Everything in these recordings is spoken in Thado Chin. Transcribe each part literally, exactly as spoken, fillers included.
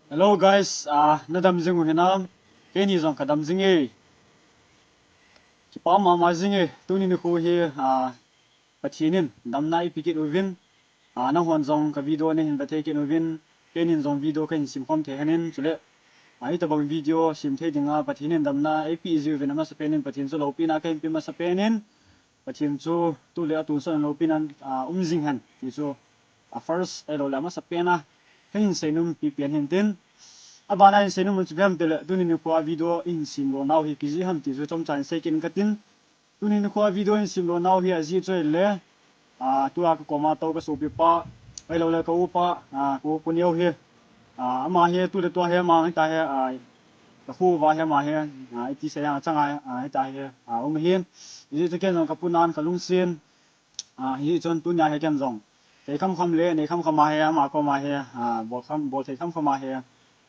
Hello guys, ah, na dam jing u hinam? Keini jong ka dam jing e. Kipa mama jing e. Tuni nikho hi, ah, Pathen in damna eipe kit uvin. Ah, nahon jong ka video nahin ve thei kit uvin. Keinin jong video kahin sem khom thei hen in. Chule, ah, hitabang video sem thei dinga Pathen in damna eipe jiuvin amasapen in Pathen chu loupina kahin pe masapen in. Pathen chu tule atun sung loupina, ah, um jing hen. Ti chu, ah, first ahilou le amasapen a kahin seinom pipen hin tin. Abana hin seinom chu ipi ham tile, tuni nikho a video ihin sem lo nau hi ipi jeh ham ti chu chomcha hin sei kit in katin. Tuni nikho a video ihin sem lo nau hi ajeh chu ahile, ah, tua ka koma tou ka sopipa, ahilou le ka upa, ah, ka u Pu Neo hi, ah, ama hi tule tua hi ama hita hi, ah, ka khu uva hi ama hi, ah, iti sei a changa, ah, hita hi, ah, um ahin. Ajeh chu ken jong ka pu nan ka lungset, ah, hichun tunia hi ken jong thei khamkham le nei khamkham a hi ama koma hi, ah, bol kham, bol thei khamkham a hi,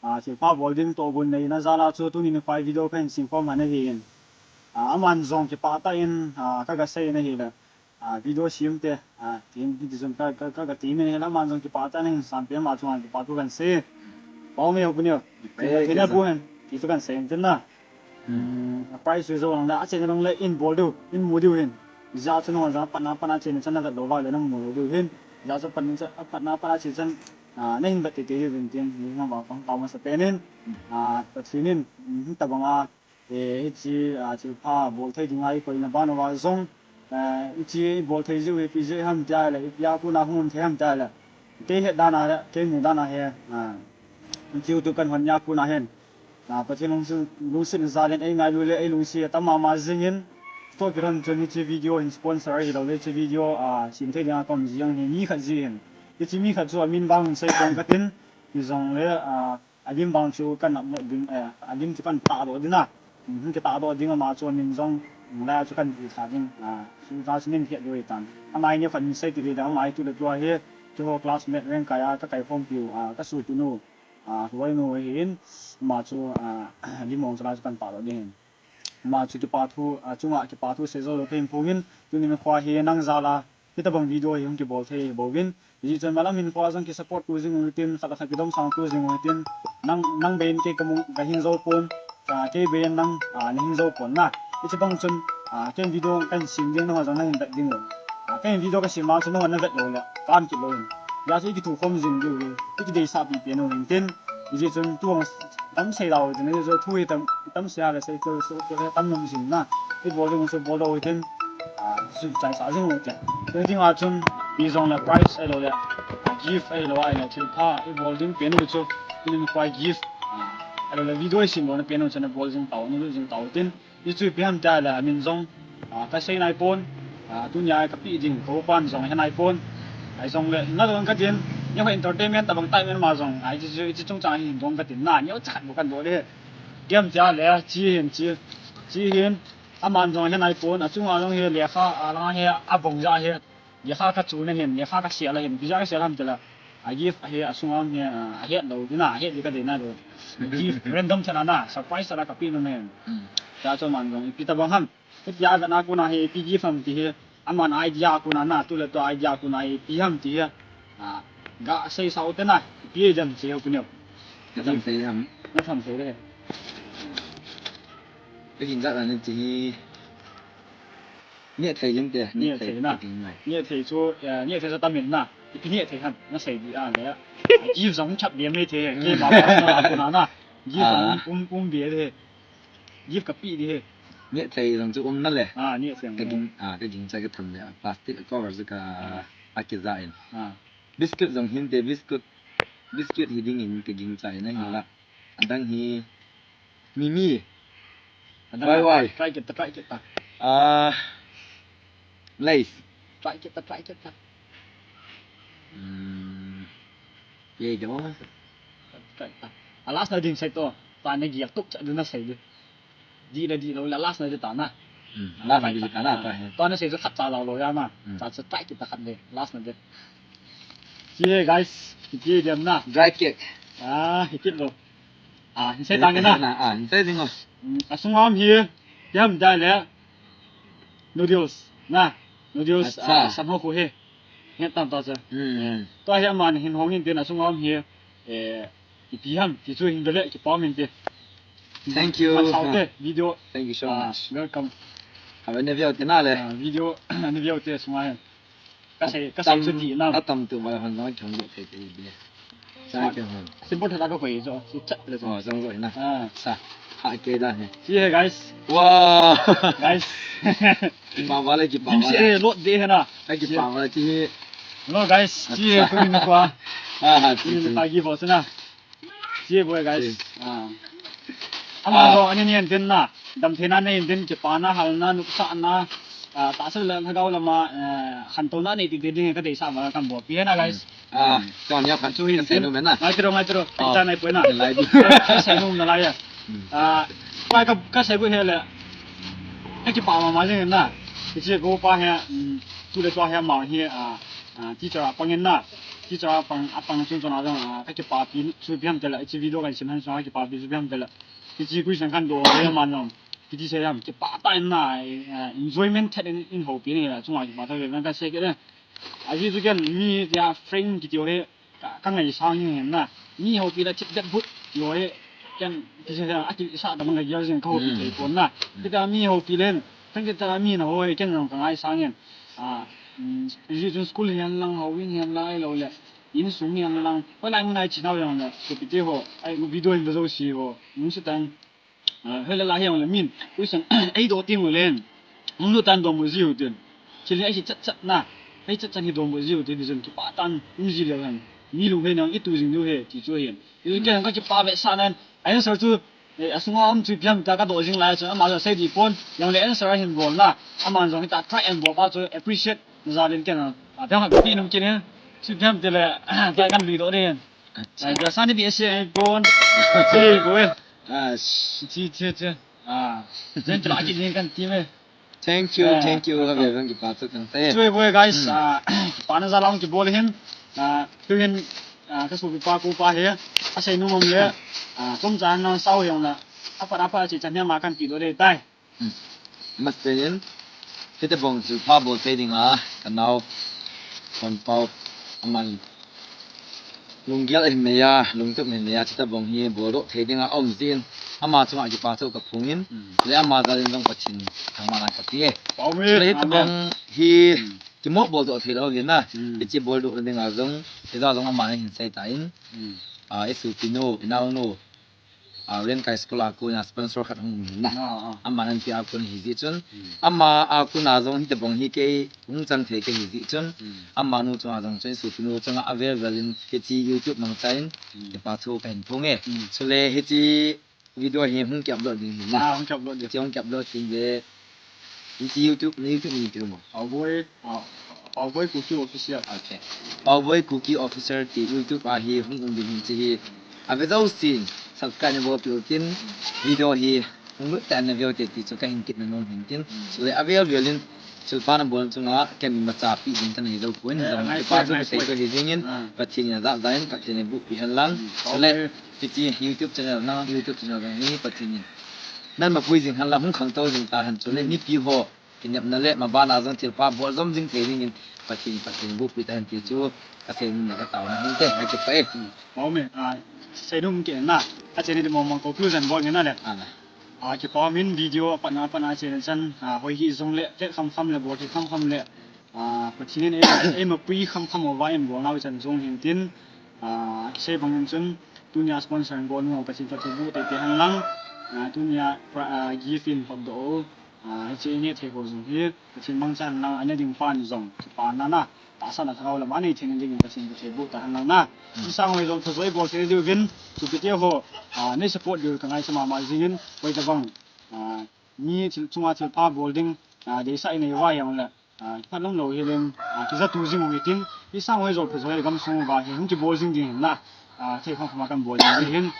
ah, thilpha bol ding tohgon neina jal a chu tuni nikho a video kahin sem khom ahin. Ah, aman jong kipah tah in, ah, ka ga sei in ahile, ah, video sem te, ah, tin, tin ti jong ka, ka, ka, ka ti in ahile aman jong kipah tah in ahin sam pen ama chunga kipa thu kahin sei. Pau me ho Pu Neo. Thei na bu hen ti chu kahin sei in tin na. Hmm, a price chu jou lang le, achen lang le in bol diu, in mu diu hin. Ijeh chu nahon jong apatna pat a chen chan na vet lou vang le namu lou diu hin. Ijeh chu apatna, apatna pat a chen chan, ah, nahin vet teitei diu hin tin, ni nang vang pang pau masapen in. Ah, Pathen in, hmm, hitabang a, eh, hiche, ah, thilpha bol thei dinga eikoina ban uva jong, eh, hiche ibol thei jeh u hi ipi jeh ham tia le, ipi a kona hung um thei ham tia le. Kei het dan a le, kei mu dan a hi, ah, hiche YouTube kahin hon nia kona hin. Ah, Pathen lungset, lungset jal in eingailu le eilungset tah mama jing in. Toh kilhon chun hiche video hin sponsor ahilou le hiche video, ah, sem thei dinga kaum jing hi mi khat jeh hin. Hiche mi khat chu amin vang hin sei pong katin. Hijongle, ah, alim vang chu kahin nap ding, eh, alim chu kahin tahdoh ding a. Hmm, kitahdoh ding ama chu amin jong, hmm, lai chu kahin ti tha ding. Ah, chu ta chu nin het lou tan. Ama hi ni khat hin sei ti le ama hi tule tua hi, keiho classmate Rengkai a ka kai khompiu, ah, ka sopinu. Ah, huai nu ahin, ama chu, ah, lim mong chu lai chu kahin tahdoh ding ahin. Ama chu kipa thu, ah, chunga kipa thu sei jou lou kahin phong in, tuni nikho hi nang jal a, hitabang video hi hung kibol thei bouvin. Hijeh chun malam hinkho a jong ki support tu jing u hitin, khat le khat kidomsang tu jing u hitin, nang, nang bei in kei kamu, kahin jou pon, ah, kei bei in nang, ah, nahin jou pon na. Hiche bang chun, ah, ken video kahin sem ding nangho jong nahin vet ding u. Ah, ken video kasem a chu nangho navet lou le, ka an kit lou hin. Hijeh chun i kithukhom jing diu hi, i kideisah pipen u hitin, hijeh chun tu hung tam sei lau hitin, hijeh chun thu hi tam, tam sei a le sei tu, sei tu le tam nom jing na. I bol ding u chu bol lou hitin, ah, chu chaisa jing u te. Tuni ding a chun, ipi jong le prize ahilou le, ah, gift ahilou ahile, thilpha, i bol ding pen u chu, i lim koi gift, ah, ahilou le, video i sem lona pen u chu na bol jing tau, na lut jing tau tin, Hichu ipi ham tia le, amin jong, ah, kasei nai pon, ah, tunia kapeh ding, ka upan jong ahe nai pon. Ahi jongle, na dong katin, neo entertainment tabang tai men ma jong, ah, hichu, hichu chungchang hi dong katin, na, neocha khat bou kadoh le. Ipi ham tia le, chi hin, chi, chi hin, aman jong ahe nai pon, achunga jong hi lekha, alang hi, abong ja hi. Lekha kachuna hin, lekha kasel a hin, ipi jeh a kasel ham tile, a gift ahi, asunga um hi, ah, ahet lou, tina, ahet ding kadei nai lou. Gift, random chan a na, surprise chan a kapeh nom hin. Hmm. Tia chu aman jong, ipi tabang ham. Hitia vetna kona hi, ipi gift ham ti hi, aman idea kona na, tule tua idea kona hi, ipi ham ti hi. Ah, gasei sao te na, ipi ham ti hi, Pu Neo. Natham sei ham. Natham sei le. Ipi jat a nati hi. Nehthei jeng te, nehthei, nehthei na. Nehthei chu, eh, nehthei chu tamin na. Ipi nehthei ham, nasei ding a le. Gift jong chap diam nehthei, keima personal a kona na. Gift jong um, um, um be de. Gift kapeh ding hi. Nehthei jong chu um na le. Ah, nehthei jong. Kaging, ah, kagingcha katham le. Plastic cover chu ka, akija in. Ah. Biscuit jong hinte, biscuit, biscuit hi dingin kagingcha in ahinla. Ah. Adang hi, Mimi. Adang wai, wai. Try kit ta, try kit ta. Ah, Lays. Try kit ta, try kit ta. Hmm. Ye jo. Try ta. A last na ding sei to. Ta na giak tuk cha ding nasei ding. Dih le dih lou le last na ding ta na. Hmm. Last na ding ta na ta he. Ta nasei chu khat cha lou lou ya na. Hmm. Ta chu try kit ta khat le. Last na ding. Chi he guys. Chi he dem na. Dry cake. Ah, hi kit lou. Ah, hin sei tang na. Ah, hin sei ding o. Hmm, asunga um hi. Ipi ham tia le. Noodles. Na. Noodles. Acha. Ah, sam ho khu hi. Nge tam ta chu. Hmm. Tua hi aman hin hong in tin asunga um hi. Eh, Ipi ham, ti chu hin vele, kipa min te. Thank you. Masau te, video. Thank you so Ah, much. Welcome. Have a new video te na le. Ah, video, new video te sunga hen. Ka sei, ka sei chu ti na. Atam tu ba han jong thang thei thei bi. Sa ke han. Simple tha ka koi jo, si chat le jo. Oh, jong jo na. Ah. Sa. Ha ke da he. Chi he guys. Wow. Guys. Kipa ba le kipa Kim ba si le. Eh, lot de he na. Ai kipa ba le ki. Hello guys. Chi he Acha. Ku ni kwa. Ah, ha, Ku chi, ni chi. Ta gi bo se na. Chi boy guys. Chi. Ah. Ama Ah. Lo ani ni an den na. Dam thena nei den kipana halna nupsahna. Ah, tahsa le lhagao lama, eh, khantouna nei ti den ka deisah ma kan bol pi na guys. Ah, chon ya phan chu hin Chu hin. Sei nu men na. Ngai tiro, ngai tiro. Ah. Cha nai poi na. Lai di. Ka sei nu na lai ya. Hmm. Ah, ka, ka, ka sei bu he le. Ka kipa mama jing na. Ki chi ko pa he, mm, tu le tua he ma he, ah, ah, teacher a pang in na. Teacher a pang, a pang chun chun a jong, ah, ka kipapi chu ipi ham tile, hiche video kan sim han sung a kipapi chu ipi ham tile. Hiche question kan do le man jong. Kiti sei ham, kipa tah in na, eh, enjoyment thet in, in houpi ni la, chunga kipa tah ve, ka sei kit le. Ajeh chu ken mi tia friend kiti ho hi, ka, ka ngaisang hi na. Mi houpi la thip det but, ti ho hi, ken, ti sei ham, a kisa tah man ka gel jing ka houpi Mm. thei pon na. Mm. Kita mi houpi len, kan kita mi na ho hi, ken jong ka ngaisang in. Ah, mm, ajeh chun school hihen lang, houin hihen lang, ahilou le. Insung hihen lang, hoilai mun a i chin nau jong le, sopite ho, ai, video in ve jouse ho, mun se tan, ah, hoilai lai hihen le min, uisan, ei do ting u len, mun lu tan do mu ji u tin. Thil hi ei chat chat na, ei chat chat hi do mu ji u tin, jong kipa tan, um ji le han, mi lung he nang i tu jing diu he, ti chu hin. I ken ka kipa ve sa nan, ai sa chu, Eh, asunga um chu ipi ham tia ka do jing lai chu, ama jong sei di pon, jong le answer a hin bol na, ama jong hita try and bol pa chu appreciate na jal in ken a. A, pi ham pi nung ken he, chu ipi ham tile, tia kan lui doh den. Acha. Ai, tia sa ni bi se ai pon, sei ko e. Ah, chi, chi, chi. Ah, jen tra ki jing kan ti me. Thank you, Eh, thank you. Ka ve vang kipa chu kan te. Chu e boy guys, Hmm. Ah, pa na jal a kibol hin, ah, tu hin, ah, ka sopi pa ko pa he, a sei nu mom le, ah, chomcha na sao jong la, a pa, a pa chi chan he ma kan ti do le tai. Hmm. Master in, hite bong chu pa bol te ding a, ka nau, kon pau, aman. Lunggel hin nei a, lungtup hin nei a, chuti bang hi bol doh thei ding a um jin. Ama chunga kipa thu ka phung in, Mm. le ama jal in jong Pathen thangvah in ka ti e. Amen. Chule hiti Amen. Bang hi Mm. kimo bol doh thei lou hin na. Mm. Hiche bol doh ding a jong, hijeh a jong ama hin sei ta in. Mm. Ah, i sopi nu, i nao nu. Ah, Lenkai school a kona sponsor khat hung um na. Ah, ah. Ama nan pi a kon hi jeh chun. Mm. Ama a kona jong hiti bang hi kei hung chang thei ka hi jeh chun. Mm. Ama nu chunga jong chun sopi nu chunga avel vel in kei chi YouTube mangcha in. Mm. Kipa thu ka hin phong e. Mm. Chule hiche video hi hung ki upload ding hin na. Ah, hung ki upload ding. Hiche hung ki upload ding le. Hiche YouTube, YouTube ni keu mo. Paoboi, ah, Paoboi Kuki Official. Okay. Paoboi Kuki Official ti YouTube a hi hung um ding hin chi hi. Ave jousen, subscribe na bol peh u tin video hi hung lut tan na veu te ti chu ka hin kit na nom hin tin. Mm. Chule avel vel in thilpha na bol chunga ken macha pi ding ka nei jou pon. Eh, jong nice kipa point, chu nice sei point. Chu hi jing in. Ah. Pathen in ajah jah in, Pathen in eiboh pi hen lang. Mm. Chule, okay. Hiche YouTube channel na, YouTube channel na hi Pathen in. Nan mapui jing hen lang, hung khangtou jing ta hen chule, Mm. mipi ho. Kinepna le, maban a jong thilpha bol jom jing thei ding in, Pathen, Pathen eiboh pi ta hen ti chu, ka sei nom le ka taona hin te, ka kipa e. Hmm. Mong me, ah, sei nom ke na, ka sei ni mong mong conclusion bol nge na le. Ah. Ah, kipa min video apat na, apat na sei chan, ah, hoi hi jong le, te kham kham le, bol te kham kham le, ah, Pathen in ei, ei mapui kham kham uva in bol nau chan jong hin tin, ah, sei bang in chun, tunia sponsor in bol nau Pathen, Pathen eiboh te te hen lang, ah, tunia, pra-, ah, gift in hop doh u. Ah, hiche i neh thei ho jong hi, Pathen mangchan lang, a ne ding pan jong, kipa na na, tahsa na lhagao lam a nei thei na ding in Pathen, Pathen eiboh ta hen lang na. Hmm. Insung hoi jong, thajoi bol thei diu vin, sopi te ho, ah, nei support diu ka ngaisah mama jing in, koi tabang, ah, mi thil chunga thilpha bol ding, ah, deisah i nei uva jong le, ah, phat lom lou hi leng, ah, kija tu jing u hi tin, insung hoi jong, thajoi gamsung uva hi, hung kibol jing ding hin na, ah, thei kham kham a kan bol jing ding hin,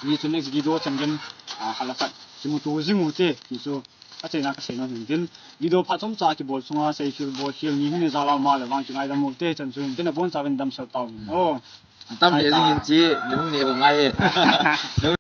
hichu next video chan gei, ah, hala khat, kimu tu jing u te, ti chu, Achaina kasei nom hin tin, video phat chomcha kibol sunga seikhel bolkhel ni hin jal a um le vang kingaidam u te chan chu hin tin abonchauvin damsel tauvin. Oh. Tam le jing hin chi, nung ne ho ngai e.